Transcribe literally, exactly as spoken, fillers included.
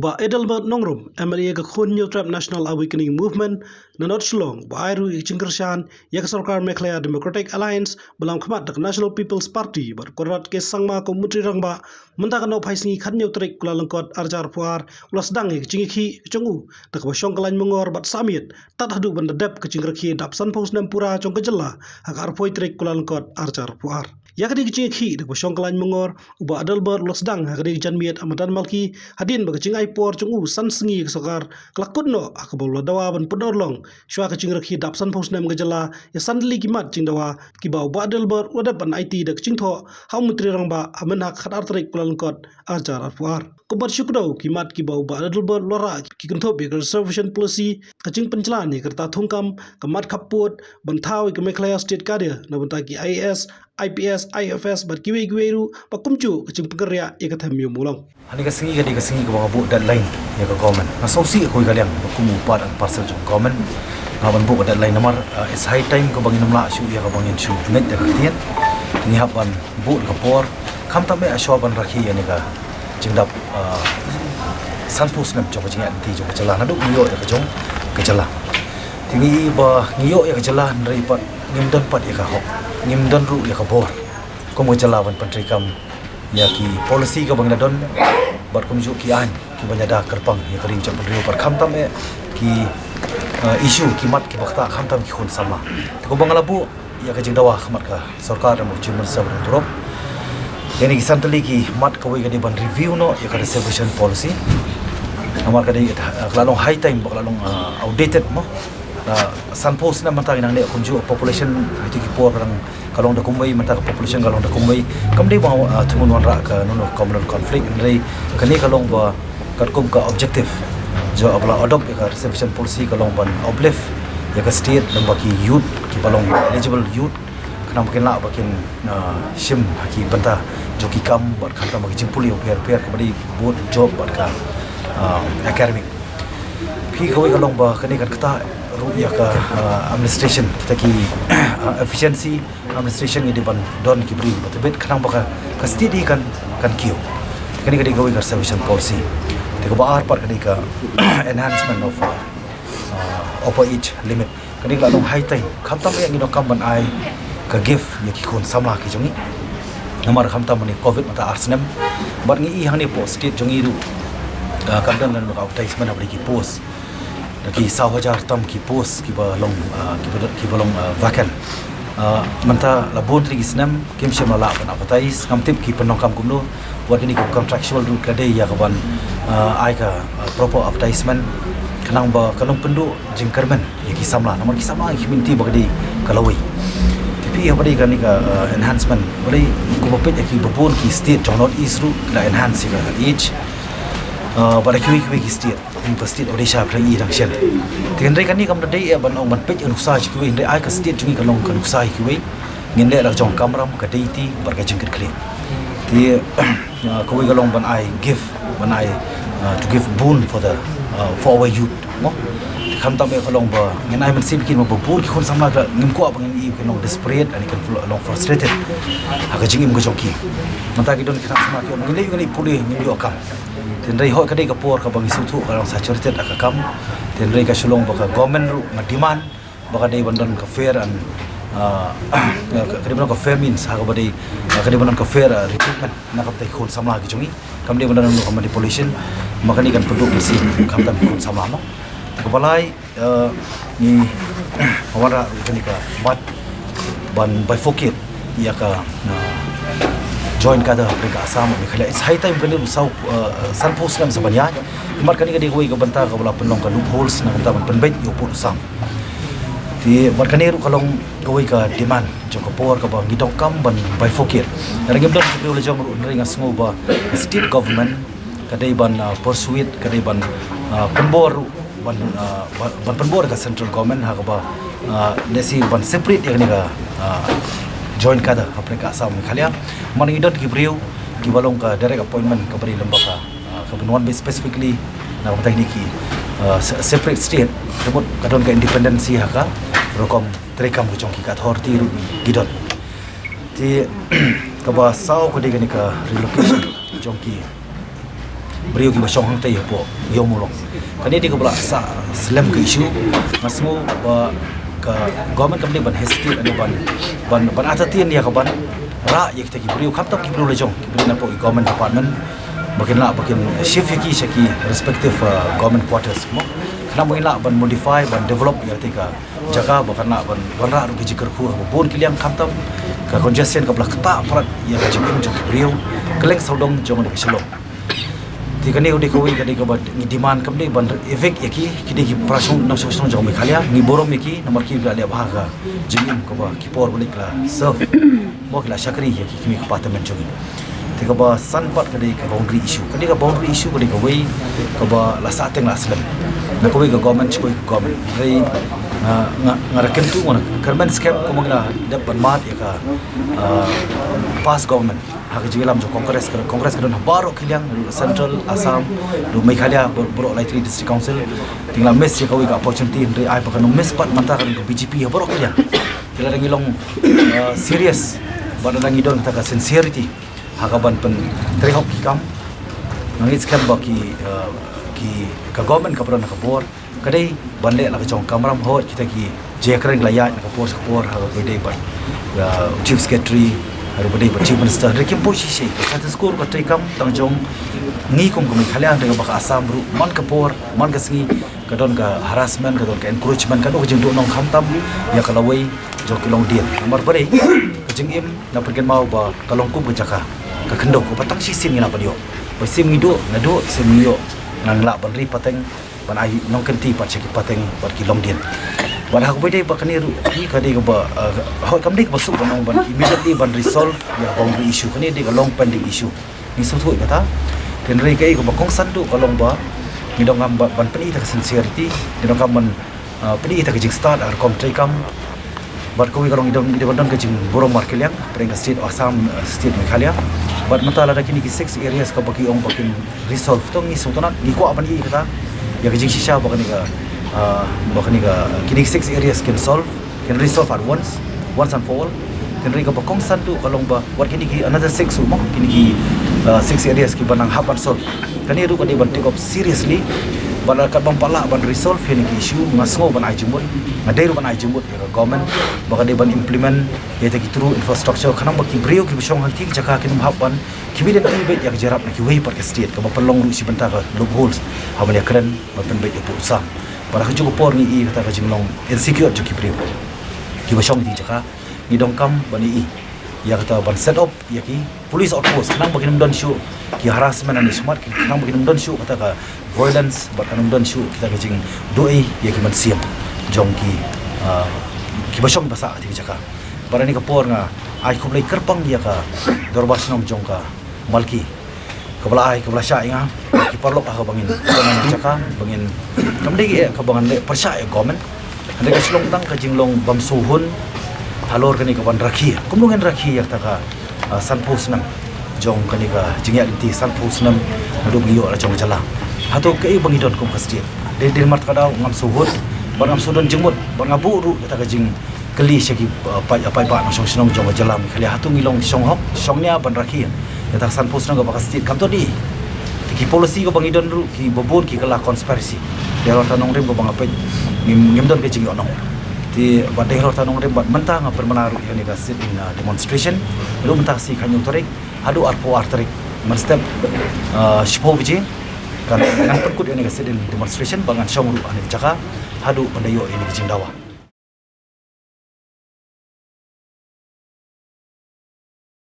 Bah Adelbert Nongrum, M L A ka khun Hynñiewtrep National Awakening Movement na North Shillong, ba ai ruh ïa ka jingkyrshan ïa ka sorkar Meghalaya Democratic Alliance ba lam khmat da ka National People's Party bad Conrad K Sangma kum u Myntri Rangbah, mynta ka nohphai sngi khathynñiew tarik Kyllalyngkot arhajar arphew ar, u la sdang ïa ka jingïakhih ka jong u da kaba shong ka lain mangor bad sah miet tad haduh ban da dep ka jingrakhe dap sanphew snem pura jong ka jylla ha ka arphew tarik Kyllalyngkot arhajar arphew ar. Ïa kane ka jingïakhih da kaba shong ka lain mangor, u Bah Adelbert u la sdang ha kane ka janmiet ha madan Malki hadien ba ka jingai por jong u san sngi ka sorkar ka la kut noh ha kaba u la dawa ban pynurlong shuwa ka jingrakhe dap sanphew snem ka jylla ïa san tylli ki mat jingdawa kiba u Bah Adelbert u la dep ban aiti da ka jingthoh ha u Myntri Rangbah ha mynhak khatar tarik Kyllalyngkot arhajar arphew ar. Kumba shu kdew ki mat kiba u Bah Adelbert u la rah ki kynthup ïa ka reservation policy, ka jingpynjlan ïa ka rta thungkam, ka mat khappud ban thaw ïa ka Meghalaya State Cadre na bynta ki I A S, I P S, I F S bad kiwei kiwei ruh, bad kumjuh ka jingpynkynriah ïa ka them ïew mawlong. Hangne ka sngi ka dei ka sngi kaba nga buh deadline ïa ka government. Nga sngewsih ha kawei ka liang ba kum u part and parcel jong government nga hap ban buh ka deadline namar, uh, it's high time kaba ngin ym lah shuh ïa kaba ngin shu ngeit ïa ka ktien. Ngi hap ban buh da ka por, khamtam eh shuwa ban rakhe ïa kane ka jingdap, uh, sanphew snem jong ka jingïaid lynti jong ka jylla naduh ngi ïoh ïa ka jong ka jylla. Te ngi i ba ngi ïoh ïa ka jylla hynrei pat ngim don pat ïa ka hok, ngim don ruh ïa ka bor kum ka jylla ban pyntreikam ïa ki policy kaba ngi la don bad kumjuh ki aiñ kiba ngi da kyrpang ïa ka ri jong ka briew bad khamtam eh ki, uh, issue ki mat kiba ktah khamtam ki khun samla. Te kumba nga la buh ïa ka jingdawa ha khmat ka sorkar da u Chief Minister Bah Dodon Tarop. Ïa kine ki san tylli ki mat kawei ka dei ban review noh ïa ka reservation policy. Namar ka dei, uh, ka la long high time ba ka la long, uh, outdated mo. Uh, sanphew snem mynta ngi nangne kumjuh population ha kito ki por ka long, ka long da kumwei, mynta ka population ka long da kumwei. Kam dei ba, uh, thmu wanrah kano kano ka conflict hynrei kane ka long ba katkum ka objective jong ba la adopt ïa ka reservation policy ka long ban uplift ïa ka state lyngba ki youth kiba long eligible youth, khnang ba kin lah ba kin, ah, shim ha ki bynta jong ki kam bad khamtam ha ki jingpule bapher bapher kaba dei both job bad ka, ah, academic. Phi, kawei ka long ba kane kan ktah ruh ïa ka, ah, administration, kita ki, ah, efficiency administration ngi dei ban don ki briew ba tbit khnang ba ka, ka state kan, kan kiew. Kane ka dei kawei ka reservation policy. Te kaba ar pat ka dei ka enhancement of, uh, uh, upper age limit. Ka dei ka la long high time. Khamtam ïa ngi donkam ban ai ka gift ïa ki khun samla ki jong ngi. Namar khamtam mynne covid mynta ar snem. Bad ngi i hangne hapoh state jong ngi ruh, uh, ka don lano ka advertisement haba dei ki post. Da ki saw hajar tam ki post kiba long, ah, kiba, kiba long, ah, vacant. Ah, mynta la bun tylli ki snem kim shym la lah ban advertise, ngam tip ki pyndonkam kumno. Wat kine ki contractual ruh ka dei ïa ka ban, ah, ai ka, ah, proper advertisement khnang ba kan ym pynduh jingkyrmen ïa ki samla. Namar ki samla ki mynta ba ka dei ka lawei. Te phi, haba dei kane ka, ah, enhancement ba dei kumba peit ïa kiba bun ki state jong North East ruh ki la enhance ïa ka age. Ah, bad kiwei kiwei ki state. Kum ka state Odisha pyrshah i dang shen. Te hynrei kane kam da dei ïa ban ong ban peit ïa nuksa jong kiwei, hynrei ai ka state jong ngi ka long ka nuksa jong kiwei. Ngin leh la jong kamram, ka dei ti bad ka jingkitkhlieh. Te, ah, kawei ka long ban ai gift, ban ai, ah, to give boon for the, ah, for our youth, mo. Te khamtam ïa ka long ba ngin ai mynsiem kin ba bun ki khun samla ka ngim kwah ba ngin i kin long desperate, ani kin long frustrated ha ka jingim ka jong ki. Mynta ki don ki khynnah samla ki ong ngin leit, ngin leit pule, ngin ïoh kam. Te hynrei hooid ka dei ka por kaba ngi sngewthuh ka long saturated ha ka kam. Te hynrei ka shu long ba ka government ruh nga demand ba ka dei ban don ka fair and, ah, ka dei ban don ka fair means ha kaba dei, ah, ka dei ban don ka fair, ah, recruitment na ka bynta ki khun samla ki jong ngi. Kam dei ban don ka manipulation, ma kane kan pynduh mynsiem khamtam ki khun samla mo. Te kaba lai, eh, ngi wanrah ruh kane ka mat ban bifurcate ïa ka, eh, joint cadre hapdeng ka Assam bad Meghalaya. It's high time kane ruh saw, eh, sanphew snem sa ban ïaid. Mat kane ka dei kawei ka bynta kaba la pynlong ka loopholes na ka bynta ban pynbeit ïa u pud u sam. Te mat kane ruh ka long kawei ka demand jong ka por kaba ngi donkam ban bifurcate. Lada ngim don ki briew la jong ruh hynrei nga sngew ba ka state government ka dei ban, ah, persuade, ka dei ban, ah, pynbor ruh ban, ah, ban, ban pynbor ka central government ha kaba, ah, lehse ban separate ïa kane ka, ah, joint cadre hapdeng ka Assam Meghalaya. Mana ngi don ki briew kiba long ka direct appointment kaba dei lem bad ka, ah, ka ban wan beit specifically na ka bynta kine ki, ah, se-, separate state, ka mut ka don ka independency ha ka rukom treikam ka jong ki, ka authority ruh ki don. Te kaba saw ka dei kane ka relocation jong ki briew kiba shong hangtei hapoh Ïewmawlong. Kane dei kaba la sah slem ka issue. Nga sngew ba ka government kam dei ban hesitate ne ban, ban, ban entertain ïa kaban rah ïa kita ki briew, khamtam ki briew la jong, ki briew napoh government department, ba kin lah ba kin shift ïa ki sha ki respective, uh, government quarters mo. Khnang ba ngin lah ban modify, ban develop ïa kita ka jaka ba kan lah ban, ban rah ruh ka jingkyrkhu ha bun ki liang, khamtam ka congestion kaba la ktah palat ïa ka jingim jong ki briew kylleng sawdong jong ka Shillong. Te kane u dei kawei ka dei kaba ngi demand, kam dei ban evict ïa ki, ki dei ki para shnong nongshong shnong jong Meghalaya, ngi burom ïa ki namar ki la leh bha ka jingim kaba ki por ba leit la serve mo, ki la shakri ïa ki kmie ki kpa tymmen jong ngi. Te kaba san pat ka dei ka boundary issue. Ka dei ka boundary issue ka dei kawei kaba la sah teng la slem na kawei ka government sha kawei ka government. Hynrei, ah, nga, nga da kyntu, nga da kyrmen skhem kumba ngi la dep ban mad ïa ka, ah, past government ha ka jingïalam jong Congress, ka Congress ka don ha baroh ki liang, Central, Assam, Meghalaya, bar-, baroh lai tylli District Council. Te ngi la miss ïa kawei ka opportunity, hynrei ai ba kan ym miss pat mynta, ka don ka B J P ha baroh ki liang. Te lada ngi long, uh, serious bad lada ngi don kata ka sincerity ha kaban pyntrei hok ki kam, nga ngeit skhem ba ki, uh, ki, ka government kaba don ha ka bor ka dei ban leh la ka jong ka kamram. Hooid, kita ki jingïakren ki la ïaid na ka por sha ka por, ha kaba ïadei bad, uh, Chief Secretary, ha kaba ïadei bad Chief Minister. Hynrei kim poi shisha, ka status quo ka trei kam tang jong ngi kum ka Meghalaya, hynrei kaba ka Assam ruh man ka por man ka sngi ka don ka harassment, ka don ka encroachment, ka don ka jingduh nong, khamtam ïa ka lawei jong ki longdien. Namar balei, ka jingim nga pynkynmaw ba ka long kum ka jaka ka khyndew kaba tang shisien ngi lah ban ïoh. Ba shisien ngi duh, nga duh, shisien ngi ïoh, nga lah ban ri pateng ban ai nongkynti pat sha ki pateng bad ki longdien. Bad ha kaba ïadei bad kane ruh, ka dei kaba, uh, hooid, kam dei kaba suk ban ong ban immediately ban resolve ïa ka boundary issue. Kane dei ka long pending issue. Ngi sngewthuh ïa kata. Hynrei kaei kaba kongsan duh ka long ba ngi donkam ba, ban pyni ïa ka sincerity, ngi donkam ban, ah, pyni ïa ka jingstad ha ka rukom trei kam. Bad kawei ka long ngi don, ngi don ka jingburom markylliang hapdeng ka state Assam, ah, state Meghalaya. Bad mynta lada kine ki six areas kaba ki ong ba kin resolve, to ngi sngewtynnat, ngi kwah ban ïohi ïa kata, ïa ka jingshisha ba kane ka, ah, ba kane ka, kine ki six areas kin solve, kin resolve at once, once and for all. Hynrei kaba kongsan duh ka long ba wat kine ki another six ruh mo, kine ki, uh, six areas kiba nang hap ban solve. Kane ruh ka dei ban take up seriously. Bad lada kat bym pat lah ban resolve ïa kine ki issue, nga sngew ban ai jingmut, nga dei ruh ban ai jingmut ïa ka government ba ka dei ban implement ïa kita ki true infrastructure, khnang ba ki briew kiba shong ha kine ki jaka kin ym hap ban, kiba ïadei beit ïa ka jingïarap na kiwei pat ki state, kaba pynlong ruh shi bynta ka loopholes ha ban ïakren ban pynbeit ïa u sam. Bad ha kajuh ka por ngi i kata ka jinglong insecure jong ki briew kiba shong ha kine ki jaka. Ngi donkam ban ïohi ïa kata ban set up ïa ki police outpost, khnang ba kin ym don shuh ki harassment ha ne shakhmat, khnang ba kin ym don shuh kata ka violence, bad kan ym don shuh kita ki jingduh ei ïa ki mynsiem jong ki, ah, kiba shong ba sah ha kine ki jaka. Bad ha kane ka por nga ai khublei kyrpang ïa ka dorbar shnong jong ka Malki, kaba la ai, kaba la shah ïa nga, ki paralok, ha kaba ngin, kaba ngin jaka, ba ngin, kam dei eh, kaba ngan leh pyrshah ïa government. Hynrei ka shu long tang ka jinglong bym sngewhun halor kane kaban rakhe. Kumno ngin rakhe ïa kata ka, ah, sanphew snem jong kane ka jingïaid lynti, sanphew snem naduh ba ngi ïoh la jong ka jylla. Hato kaei ba ngi don kum ka state? Dei, dei namar kata ka daw ngam sngewhun, bad ngam sngewdon jingmut, bad nga buh ruh kata ka jing kylli sha ki, uh, paid, paidbah nongshong shnong jong ka jylla Meghalaya, hato ngi long shong hok, shong nia ban rakhe ïa kata ka sanphew snem kaba ka state kam don ei. Te ki policy kaba ngi don ruh kiba bun ki kylla conspiracy. Dei halor kata ka nongrim kaba nga peit ngim, ngim don ka jingïohnong. Te bad dei halor kata ka nongrim bad mynta nga pynbna ruh ïa kane ka sit-in, uh, demonstration. Ruh mynta ka sngi khathynñiew tarik haduh arphew ar tarik, mynstep, uh, shiphew baje kan, ngan pynkut ïa kane ka sit-in demonstration bad ngan shong ruh ha kane ka jaka haduh ban da ïoh ïa kane ka jingdawa.